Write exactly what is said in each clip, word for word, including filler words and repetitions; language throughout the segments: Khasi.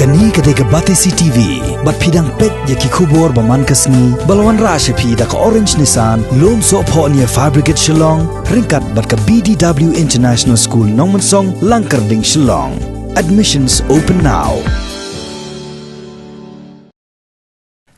Kane ka dei ka Batesi T V, bad phi dang peit ïa ki khubor ba man ka sngi, ba la wanrah sha phi da ka Orange Nissan, Lumsohphoh near Fire Brigade Shillong, ryngkat bad ka B D W International School Nongmensong, Langkyrding, Shillong. Admissions open now.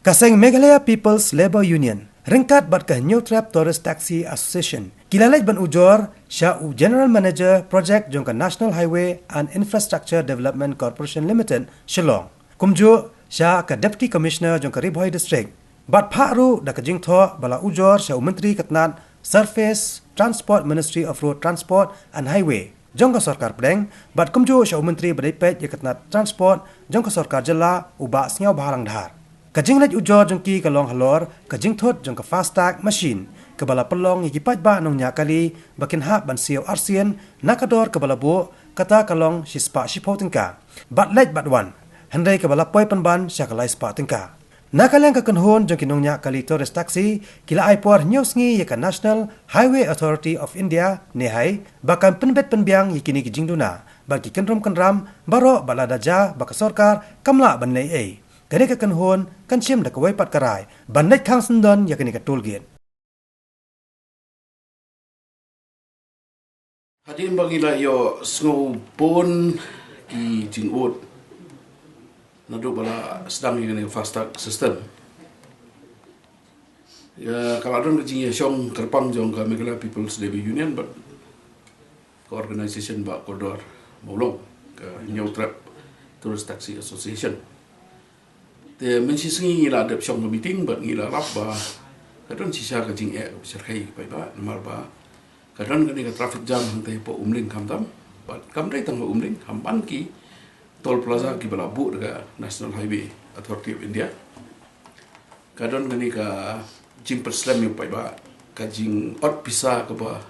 Ka seng Meghalaya People's Labour Union ryngkat bad ka Hynñiewtrep Tourist Taxi Association ki la leit ban ujor sha u General Manager Project jong ka National Highway and Infrastructure Development Corporation Limited, Shillong, kumjuh sha ka Deputy Commissioner jong ka Ri Bhoi District, bad phah ruh da ka jingthoh ba la ujor sha u Myntri ka tnat Surface Transport, Ministry of Road Transport and Highway jong ka Sorkar Pdeng, bad kumjuh sha u Myntri ba dei peit ïa ka tnat Transport jong ka Sorkar Jylla, u Bah Sniawbhalang Dhar. Ka jingleit ujor jong ki ka long halor ka jingthut jong ka FASTag machine, kaba la pynlong ïa ki paidbah nongñiah kali ba kin hap ban siew arsien na ka dor kaba la buh, kata ka long shispah shiphew tyngka, bad leit bad wan, hynrei kaba la poi pynban sha ka laispah tyngka. Na ka liang ka kynhun jong ki nongñiah kali tourist taxi, ki la ai por hynñiew sngi ïa ka National Highway Authority of India, NEHAI, ba kan pynbeit pynbiang ïa kine ki jingduna bad ki kynrum kynram baroh, bad lada jia ba ka sorkar kam lah ban leh ei, kane ka kynhun kan shim da kawei pat ka rai ban leit khang syndon ïa kane ka toll gate. Hadien ba ngi la ïoh sngewbha ki jingud naduh ba la sdang ïa kane ka FASTag system, ïa ka la don ka jingïashong kyrpang jong ka Meghalaya People's Labour Union bad ka organisation Bah Kordor Mawlong, ka Hynñiewtrep Tourist Taxi Association. Te mynshisngi ngi la dep shong ka meeting bad ngi la lap ba ka don shisha ka jingeh kaba shyrkhei paidbah, namar ba ka don kane ka traffic jam hangtei hapoh Umling khamtam, bad kam dei tang ha Umling, ha man ki toll plaza kiba la buh da ka National Highway Authority of India. Ka don kane ka jingpyrshah ïa paidbah, ka jingot pisa kaba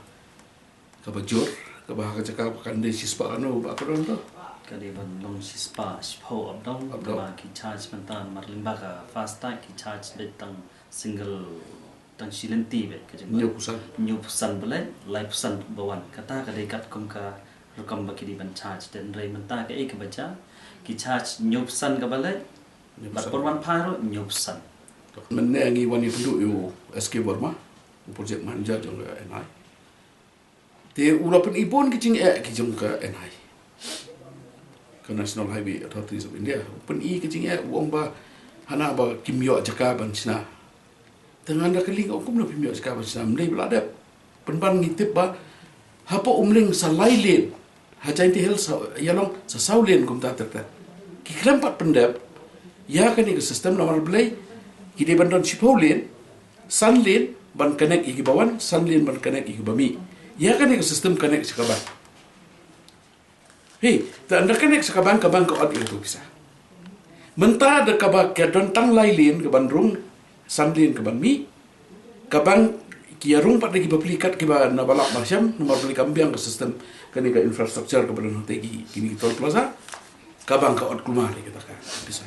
kaba jur, kaba ha ka jaka ba kan dei shispah kano ba ka don to. Ka dei ban long shispah shiphew up down, up down. Kaba ki charge mynta namar lyngba ka FASTag ki charge beit tang single, tang shi lynti beit ka jingwan. Hynñiewphew san. Hynñiewphew san ba leit, laiphew san ba wan. Kata ka dei katkum ka rukom ba ki dei ban charge. Hynrei mynta kaei kaba jia, ki charge hynñiewphew san kaba leit, hynñiewphew san, bad pynwan phai ruh hynñiewphew san. Mynne ngi wan ïakynduh ïa u S K Verma, u project manager jong ka NEHAI. Te u la pyni bun ki jingeh ki jong ka NEHAI, ka National Highway Authorities of India. U pyni ki jingeh, u ong ba hana ba kim ïoh jaka ban shna. Te ngan da kylli, nga ong kumno phim ïoh jaka ban shna, ym dei ba la dep. Pynban ngi tip ba hapoh Umling sa lai lane, ha Jaintia Hills sa ïa long sa saw lane kumta ter ter. Ki khlem pat pyndep ïa kane ka system, namar balei? Ki dei ban don shiphew lane, san lane ban connect ïa kiba wan, san lane ban connect ïa kiba mih. Ïa kane ka system connect sha ka bank. Hei, te ynda connect sha ka bank, ka bank ka ot ïa uto u pisa. Mynta da kaba ka don tang lai lane kaban rung, san lane kaban mih, ka bank ki ïa rung pat da kiba plie kat, kiba na ba lap ba shem, namar balei? Kam biang ka system, kane ka infrastructure kaba don hangtei ki, kine ki toll plaza. Ka bank ka ot kulmar ïa kata ka pisa.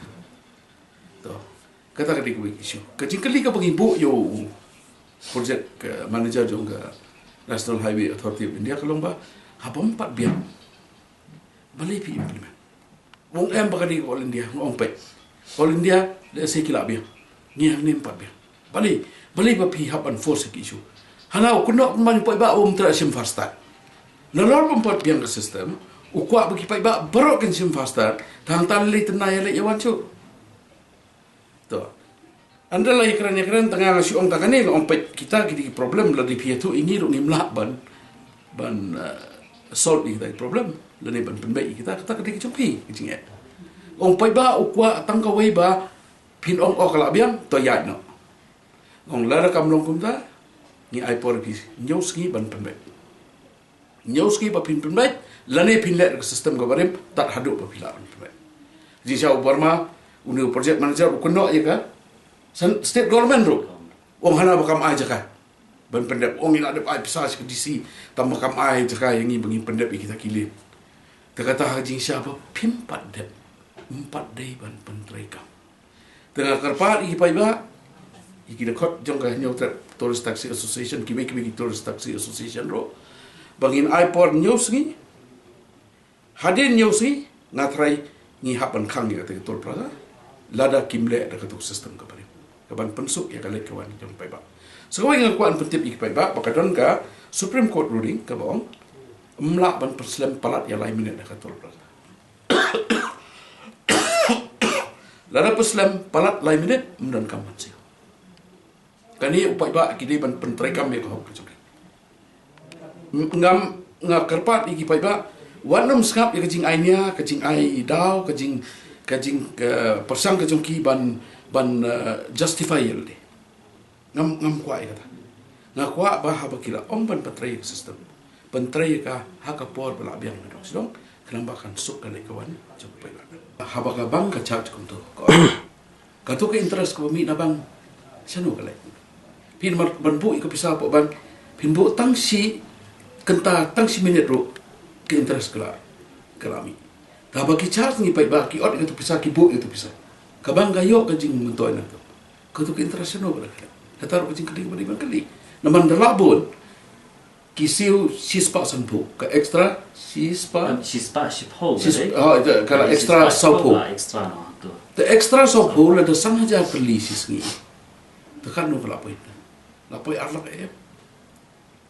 To. Kata ka dei kawei ka issue. Ka jingkylli kaba ngi buh ïa u project, eh, manager jong ka National Highway Authority of India ka long ba haba ym pat biang, balei phi implement? U ong em ba ka dei ka All India. Nga ong peit, All India lehse ki lah biang, ngi hangne ym pat biang. Balei, balei ba phi hap ban force ïa ki issue? Hana u kynnoh pynban ïa u paidbah ba um treh shim FASTag. Nalor ba ym pat biang ka system, u kwah ba ki paidbah baroh kin shim FASTag, tang hangta lei tynna ïaleh ïawan shuh. To. Ynda la ïakren ïakren, tang nga shu ong tang kane, nga ong peit, kita ki dei ki problem, lada phi ïathuh ïa ngi ruh ngim lah ban, ban, eh, solve ïa kita ki problem, lane ban pynbeit ïa kita, kata ka dei ka jong phi ka jingeh. Ong paidbah u kwah tang kawei ba phin ong, oh, ka lah biang, to ïaid noh. Ong lada kam long kumta, ngi ai por ïa phi hynñiew sngi ban pynbeit. Hynñiew sngi ba phin pynbeit, lane phin leh da ka system kaba rim, tad haduh ba phi lah ban pynbeit. Jingshisha u Verma, une u project manager, u kynnoh ïa ka san-, state government ruh. Ong hana ba kam ai jaka ban pyndep, ong ngi la dep ai pisa sha ka D C, tang ba kam ai jaka ïa ngi ba ngin pyndep ïa kita ki lane. Te kata ha jingshisha ba phim pat dep, ym pat dei ban pyntreikam. Te nga kyrpad ïa ki paidbah, ïa ki dkhot jong ka Hynñiewtrep Tourist Taxi Association, kiwei kiwei ki Tourist Taxi Association ruh, ba ngin ai por hynñiew sngi. Hadien hynñiew sngi nga tharai Ngi hap ban khang ïa kata ka toll plaza lada kim leh da katu ka system ka barim, ka ban pynsuk ïa ka leit ka wan jong paidbah. Sa kawei nga kwah ban pyntip ïa ki paidbah ba ka don ka Supreme Court ruling kaba ong ym lah ban pynslem palat ïa lai minit da ka toll plaza. Lada pynslem palat lai minit, ym don kam ban siew. Kane u paidbah ki dei ban pyntreikam ïa ka hok ka jong ki. Ngam, nga kyrpad ïa ki paidbah, wat nym sngap ïa ka jingai nia, ka jingai daw, ka jing, ka jing, ka pyrshang ka jong ki ban, ban, eh, justify ïa lade. Ngam, ngam kwah ïa kata. Nga kwah ba haba ki la ong ban pyntrei ïa ka system, pyntrei ïa ka ha ka por ba la biang na dong sdong, khnang ba kan suk ka leit ka wan jong u paidbah. Haba ka bank ka charge kumto, ka ong, kato ka interest kaba mih na bank, shano ka leit? Phin mar ban buh ïa ka pisa hapoh bank, phin buh tang shi kynta, tang shi minit ruh, ka interest ka la, ka la mih. Te haba ki charge ngi paidbah, ki ot ïa kato pisa, ki buh ïa kato pisa, ka bank ka ïoh ka jingmyntoi na kato. Kato ka interest shano ba la klet? Kata ruh ka jingkylli kaba dei ban kylli. Namar da lah bun, ki siew shispah sanphew, ka extra shispah, Em, shispah shiphew, shis-, kali? Oh, ka la Kali extra shispah shiphew, sawphew. La extra noh tu. Te extra sawphew lada san hajar tylli shi sngi, te katno ka la poi? La poi ar lak eh.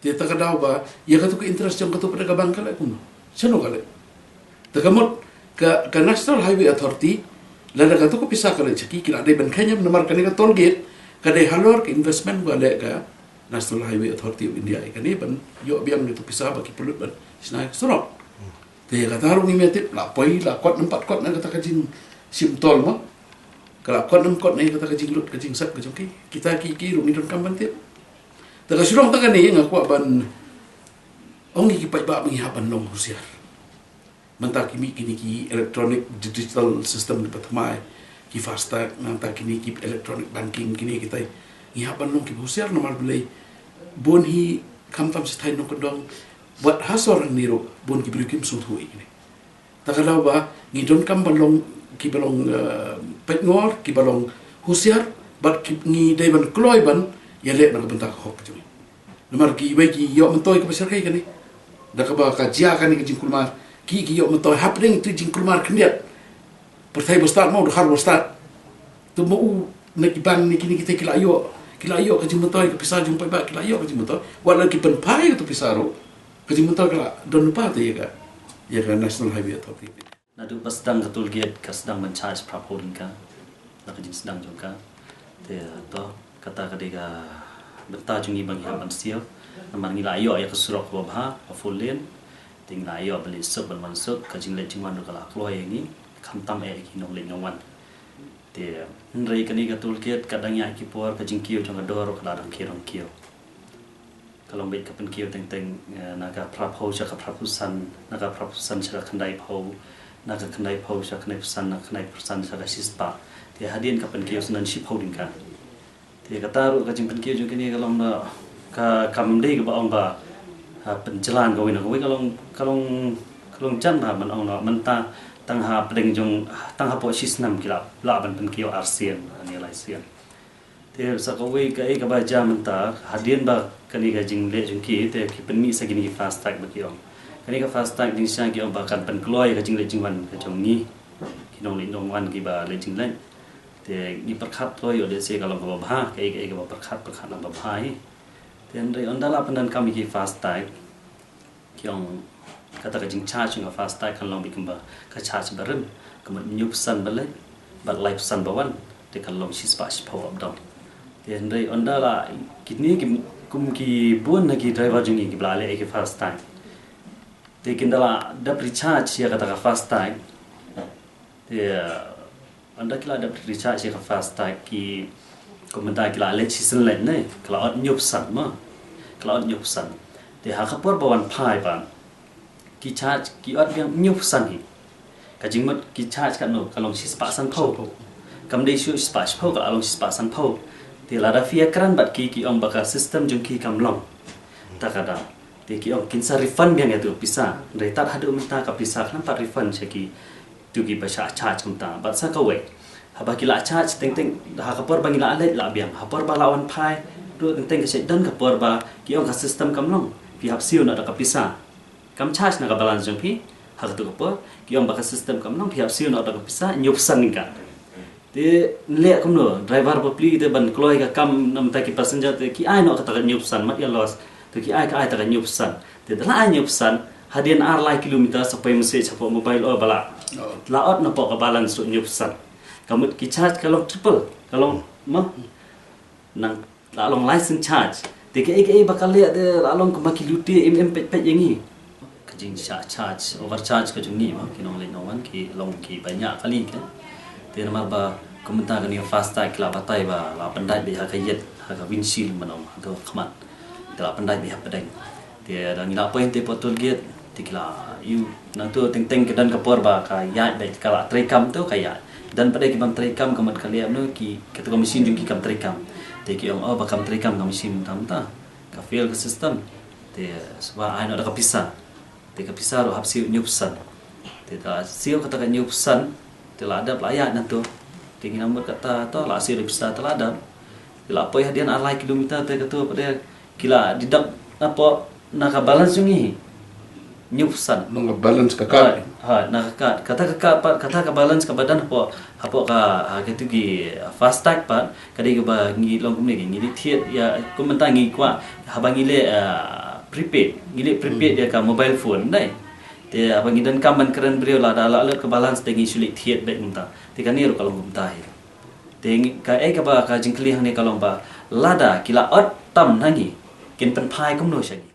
Te ta ka daw ba ïa kato ka interest jong kato pat ka bank ka leh kumno? Shano ka leh? Te ka mut ka, ka National Highway Authority, lada kato ka pisa ka leit sha ki, ki la dei ban kheiñ namar kane ka toll gate ka dei halor ka investment ba leh ka National Highway Authority of India, ïa kane ban ïoh biang ïa kato pisa ba ki pynlut ban shna ïa ka surok. Te ïa kata ruh ngim tip, la poi, la kot ne ym pat kot na kata ka jingshim toll mo, ka la kot ne ym kot na kata ka jinglut ka jingsep ka jong ki. Kita ki, ki ruh ngi donkam ban tip. Te ka shu long tang kane, nga kwah ban ong ïa ki paidbah ba ngi hap ban long husiar. Mynta ki mih kine ki electronic digital system kiba thymmai, ki FASTag, nangta kine ki electronic banking, kine kita, ngi hap ban long kiba husiar namar balei bun hi, khamtam sha thaiñ nongkyndong, wat ha sor hangne ruh bun ki briew kim sngewthuh ïa kine. Ta ka daw ba ngi donkam ban long kiba long, eh, peitngor, kiba long husiar, bad ki, ngi dei ban kloi ban ïaleh na ka bynta ka hok ka jong ngi. Namar kiwei ki ïoh myntoi kaba shyrkhei kane, da kaba ka jia kane ka jingkulmar, ki, ki ïoh myntoi hapdeng ïa ka jingkulmar khyndiat. Pyrthei ba stad mo, dkhar ba stad. Te mo u na ki bank ne kine kita ki la ïoh, ki la ïoh ka jingmyntoi, ka pisa jong paidbah ki la ïoh ka jingmyntoi. Wat la ki pynphai kato pisa ruh, ka jingmyntoi ka la don lypa te ïa ka, ïa ka National Highway Authority. Naduh ba sdang ka toll gate ka sdang ban charge phraphew tyngka na ka jingsdang jong ka. Te to, kata ka dei ka bynta jong ngi ba ngi hap ban siew. Namar ngi la ïoh ïa ka surok kaba bha, ka four lane. Te ngi la ïoh ban leit suk ban wan suk, ka jingleit jingwan ruh ka la kloi ïa ngi, khamtam eh ïa ki nongleit nongwan. Te hynrei kane ka toll gate ka dang ïaid ki por, ka jingkiew jong ka dor ruh ka la dang kiew dang kiew. Ka long beit ka pynkiew teng teng, eh, na ka phraphew sha ka phraphew san, na ka phraphew san sha ka khyndaiphew, na ka khyndaiphew sha ka khyndaiphew san, na ka khyndaiphew san sha ka shispah. Te hadien ka pynkiew sha nan shiphew tyngka. Te kata ruh ka jingpynkiew jong kine ka long na ka, kam dei kaba ong ba, ha, pynjlan kawei na kawei, ka long, ka long, ka long jan ba ban ong na mynta tang hapdeng jong, tang hapoh shisnem ki lah, lah ban pynkiew arsien ne laisien. Te sa kawei kaei kaba jia mynta, hadien ba kane ka jingleh jong ki, te ki pynmih sa kine ki FASTag ba ki ong. Kane ka FASTag jingshisha ki ong ba kan pynkloi ka jingleh jingwan ka jong ngi, ki nongleit nongwan kiba leit jingleit. Te ngi pyrkhat to ïoh lehse ka long kaba bha, kaei kaei kaba pyrkhat, pyrkhat lang ba bha hi. Te hynrei ynda la pyndonkam ïa ki FASTag, ki ong kata ka jingcharge jong ka FASTag kan long beit kumba ka charge barim, ka mut hynñiew percent ba leit bad lai percent ba wan, te kan long shispah shiphew up down. Te hynrei ynda la kine ki, kum ki bun na ki driver jong ngi kiba la leh ïa ki FASTag, te kin da la dep recharge ïa kata ka FASTag. Te, eh, ynda ki la dep recharge ïa ka FASTag ki, kum mynta ki la leit shisien leit ne, ki la ot hynñiew percent mo. Ki la ot hynñiew percent. Te ha ka por ba wan phai pat, ki charge, ki ot biang hynñiew percent hi. Ka jingmut ki charge katno, ka long shispah sanphew. Kam dei shu shispah shiphew, ka la long shispah sanphew. Te lada phi ïakren bad ki, ki ong ba ka system jong ki kam long. Ta ka daw. Te ki ong kin sa refund biang ïa tu pisa. Hynrei tad haduh mynta ka pisa khlem pat refund sha ki. Tu kiba shah charge kumta. Bad sa kawei, haba ki la charge teng teng, ha ka por ba ngi la leit la biang, ha por ba la wan phai ruh teng teng ka shait don ka por ba ki ong ka system kam long, phi hap siew noh da ka pisa. Kam charge na ka balance jong phi. Ha katu ka por ki ong ba ka system kam long, phi hap siew noh da ka pisa hynñiew percent ka. Te ngi leh kumno, driver bapli te ban kloi ka kam namar ki passenger te ki ai noh kata ka hynñiew percent, mat ïa loss. Te ki ai ka ai ta ka hynñiew percent. Te da la ai hynñiew percent, hadien ar lai kilometer sa poi message hapoh mobile, oh ba la, la ot na poh ka balance ruh hynñiew percent. Ka mut ki charge ka long triple, ka long ma nang la long license charge. Te kaei kaei ba ka leh te la long kumba ki lute im im peit peit ïa ngi. Ka jingshah charge, overcharge ka jong ngi, ma ki nongleit nongwan ki long ki ba ñiah kali ki. Te namar ba kumta kane FASTag ki la batai ba la pyndait beit ha ka ïit, ha ka windshield, mynno, ha ka khmat. Te la pyndait beit ha pdeng. Te da ngi la poi hangtei hapoh toll gate, te ki la ïoh, nangtu teng teng ki don ka por ba ka ïaid beit, ka la treikam tu ka ïaid. Don pat de ki bym treikam, ka mut ka leh kumno, ki, katu ka machine jong ki kam treikam. Te ki ong, oh ba kam treikam ka machine mynta mynta, ka fail ka system. Te shuwa ai noh da ka pisa. Te ka pisa ruh hap siew hynñiew percent. Te da la siew kata ka hynñiew percent, te la dep la ïaid nangtu. Te ngi nang mut kata to la siew da pisa te la dep. Te la poi hadien ar lai kilometer te katu pat de ki la deduct na poh, na ka balance jong ngi hynñiew percent. Na ka balance ka card. Ha, ha, na ka card. Kata ka card pat, kata ka balance kaba don hapoh, hapoh ka, ha, katu ki, ah, FASTag pat, ka dei kaba ngi long kumne, ngi leit thied ïa, kum mynta ngi kwah, haba ngi leh, ah, prepaid, ngi leh prepaid ïa ka mobile phone, dei. Te haba ngi donkam ban kren briew, lada la lut ka balance te ngi shu leit thied beit mynta. Te kane ruh ka long kumta hi. Te ngi, kaei kaba ka jingkylli hangne ka long ba lada ki la ot tam na ngi, kin pynphai kumno sha ngi.